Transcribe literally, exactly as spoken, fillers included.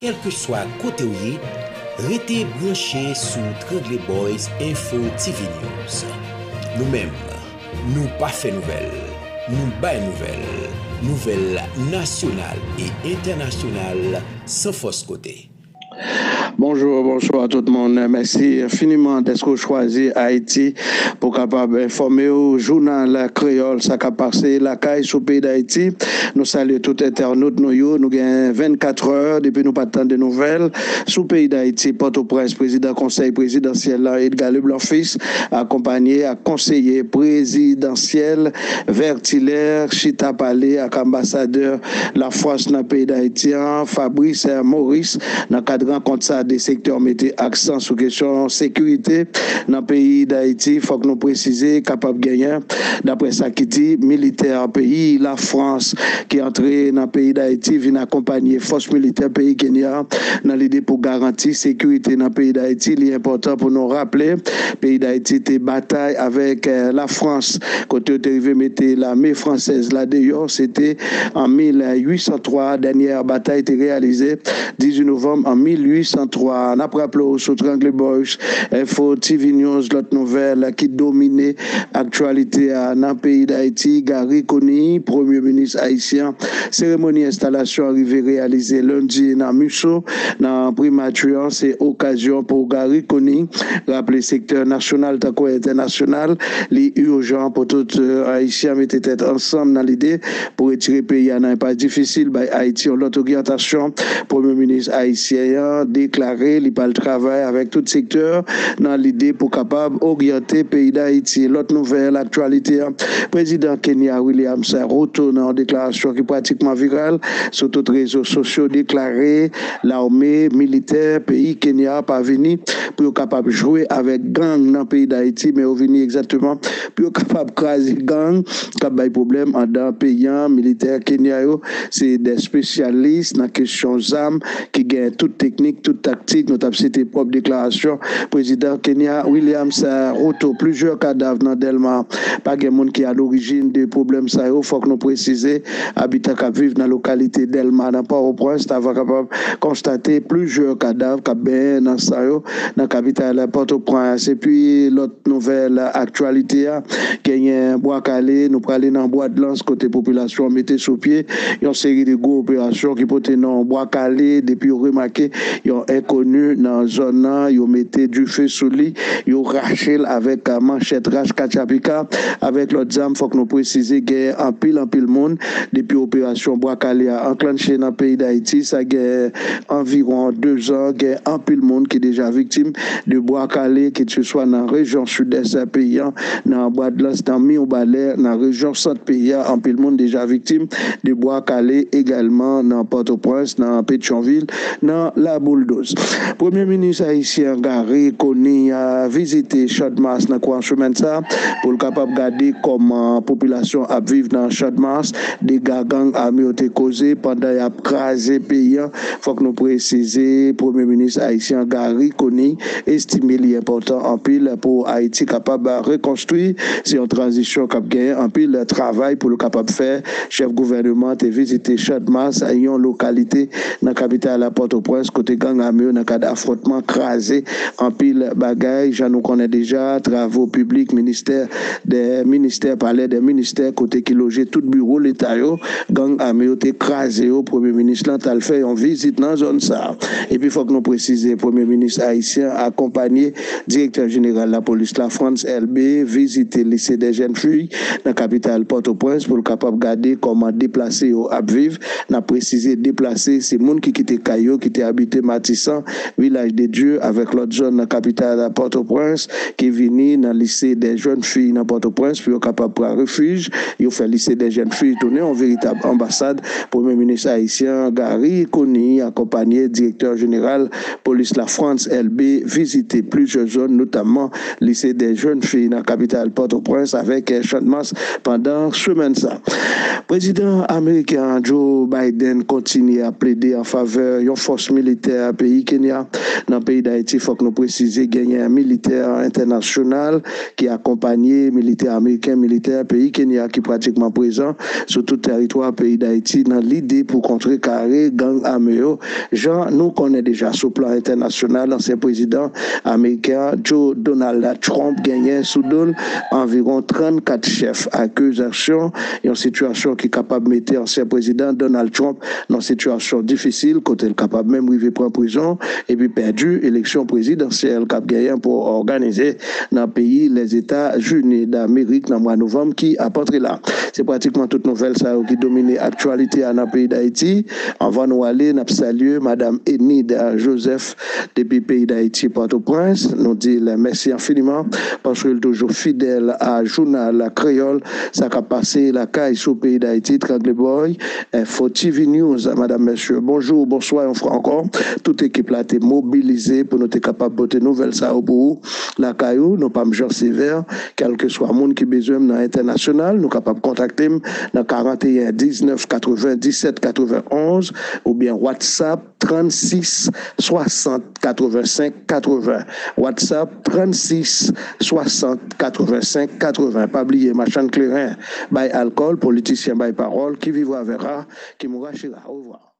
Kèlkeswa kote w ye, rete branche sou Trangle Boys Info T V News. Nou menm, nou pa fè nouvèl, nou bay nouvèl. Nouvèl nasyonal e entènasyonal san fòs kote. Bonjou, bonswa tout moun. Mèsi enfiniman dèske w chwazi Ayiti pou w kapab enfòme w. Jounal Kreyòl, sa k ap pase lakay sou peyi Dayiti. Nou salye tout entènot nou yo. Nou gen vennkat è depi nou pa t tande nouvèl sou peyi Dayiti. Pòtoprens, prezidan Konsèy Prezidansyèl la, Edgar Leblanc Fils, akonpanye ak konseye prezidansyèl Vertilaire, chita pale ak anbasadè Lafrans nan peyi Dayiti an, Fabrice Maurice. Nan kad rankont sa, de sektè mete aksan sou kesyon sekirite nan peyi Dayiti. Fòk nou presize, kapab genyen, daprè sa ki di, militè peyi Lafrans ki antre nan peyi Dayiti vin akonpanye fòs militè peyi Kenya nan lide pou garanti sekirite nan peyi Dayiti. Li enpòtan pou nou raple, peyi Dayiti te batay avèk, eh, Lafrans, kote yo te rive mete lame fransèz la deyò. Se te an mil uit san twa. Dènyè batay te reyalize dizuit novanm an mil uit san twa. N ap raple w sou Trangle Boys Info T V News, lòt nouvèl ki domine aktyalite a nan peyi Dayiti. Garry Conille, premye minis ayisyen, seremoni enstalasyon an rive reyalize lendi nan MISO, nan primati an. Se okazyon pou Garry Conille raple sektè nasyonal tankou entènasyonal, li ijan pou tout, eh, Ayisyen mete tèt ansanm nan lide pou retire peyi a nan enpas difisil, bay Ayiti yon lòt oryantasyon. Premye minis ayisyen an deklare li pral travay avèk tout sektè nan lide pou kapab oryante peyi Dayiti. Lòt nouvèl aktyalite an, prezidan Kenya Williams Ruto, nan yon deklarasyon ki pratikman viral sou tout rezo sosyo, deklare lame militè peyi Kenya pa vini pou yo kapab jwe avèk gang nan peyi Dayiti, men yo vini egzakteman pou yo kapab kraze gang k ap bay pwoblèm anndan peyi an. Militè Kenya yo se de espesyalis nan kesyon zam ki gen tout teknik, tout taktik. Nou t ap site pwòp deklarasyon prezidan Kenya Williams Ruto. Plizyè kadav nan Dèlma. Pa gen moun ki alorijin de pwoblèm sa yo. Fòk nou presize, abitan k ap viv nan lokalite Dèlma nan Pòtoprens ta va kapab konstate plizyè kadav k ap benyen nan san yo nan kapital Pòtoprens. Epi lòt nouvèl aktyalite a, genyen Bwa Kale, nou prale nan Bwadlans kote popilasyon an mete sou pye yon seri de gwo operasyon ki pote non Bwa Kale. Depi yo remake yon enkoni nan zòn nan, yo mete dife sou li, yo rache l avèk manchèt, rach, katchapika, avèk lòt zam. Fòk nou presize, gen anpil, anpil moun. Depi operasyon Bwa Kale a anklanche nan peyi Dayiti, sa gen anviwon de zan, gen anpil moun ki deja viktim de Bwa Kale, keseswa nan rejyon sidès peyi an, nan Bwadlans, nan Mibalè, nan rejyon sant peyi a, anpil moun deja viktim de Bwa Kale egalman nan Pòtoprens, nan Petyonvil, nan Labouldoz. Premye minis ayisyen Garry Conille a vizite Channmas nan kouran semèn sa pou l kapab gade kòman popilasyon ap viv nan Channmas. Dega gang ame yo te koze pandan y ap kraze peyi an. Fòk nou presize, premye minis ayisyen Garry Conille estime li enpòtan anpil pou Ayiti kapab rekonstwi. Se yon tranzisyon k ap genyen anpil travay pou l kapab fè. Chèf gouvèneman te vizite Channmas, yon lokalite nan kapital la Pòtoprens, kote gang ame yo nan kad afwontman kraze anpil bagay. Jan nou konnen deja, travo piblik, ministè dè ministè, palè dè ministè, kote ki loje tout biwo leta yo, gang ame yo te kraze yo. Premye minis lan t al fè yon vizit nan zòn sa a. Epi fòk nou presize, premye minis ayisyen akonpanye direktè jeneral lapolis la, Frantz Elbé, vizite lise dè jèn fi nan kapital Pòtoprens pou l kapab gade kòman deplase yo ap viv. N ap presize, deplase se moun ki kite kay yo, ki te abite Matisan, Vilaj de Dye, avèk lòt zòn nan kapital Pòtoprens, ki vini nan lise dè jèn fi nan Pòtoprens pou yo kapab pran refij. Yo fè lise dè jèn fi tounen yon veritab anbasad. Premye minis ayisyen Garry Conille akonpanye direktè jeneral polis la, Frantz Elbé, vizite plizyè zòn, notamman lise dè jèn fi nan kapital Pòtoprens avèk Channmas pandan semèn sa. Prezidan ameriken an, Joe Biden, kontinye ap plede an favè yon fòs militè peyi peyi Kenya. Nan peyi Dayiti, fòk nou presize genyen militè entènasyonal ki akonpanye militè ameriken, militè peyi Kenya ki pratikman prezan sou tout tèritwa peyi Dayiti nan lide pou kontrekare gang ame yo. Jan nou konnen deja, sou plan entènasyonal, ansyen prezidan ameriken an, Joe Donald Trump, genyen sou do l anviwon trannkat chèf akizasyon, yon sitiyasyon ki kapab mete ansyen prezidan Donald Trump nan sitiyasyon difisil, kote l kapab menm rive pran prizon epi pèdi eleksyon prezidansyèl k ap genyen pou òganize nan peyi Lèzetazini Damerik nan mwa novanm ki ap antre la. Se pratikman tout nouvèl sa yo ki domine aktyalite a nan peyi Dayiti. Anvan nou ale, n ap salye Madam Enid Joseph depi peyi Dayiti, Pòtoprens. Nou di l mèsi enfiniman paske l toujou fidèl a jounal kreyòl, sa k ap pase lakay sou peyi Dayiti, Trangle Boy, Info T V News. Madam, mesye, bonjou, bonswa yon fwa ankò. Tout ekip la te mobilize pou nou te kapab pote nouvèl sa yo pou ou lakay ou. Nou pa m jan sevè, kèlkeswa moun ki bezwen m nan entènasyonal, nou kapab kontakte m nan karanteyen diznèf katreven disèt katreven onz oubyen WhatsApp trannsis swasant katrevensenk katreven. WhatsApp trannsis swasant katrevensenk katreven. Pa bliye, machann kleren bay alkòl, politisyen bay pawòl, qui vivra verra, qui mourra chira. Au revoir.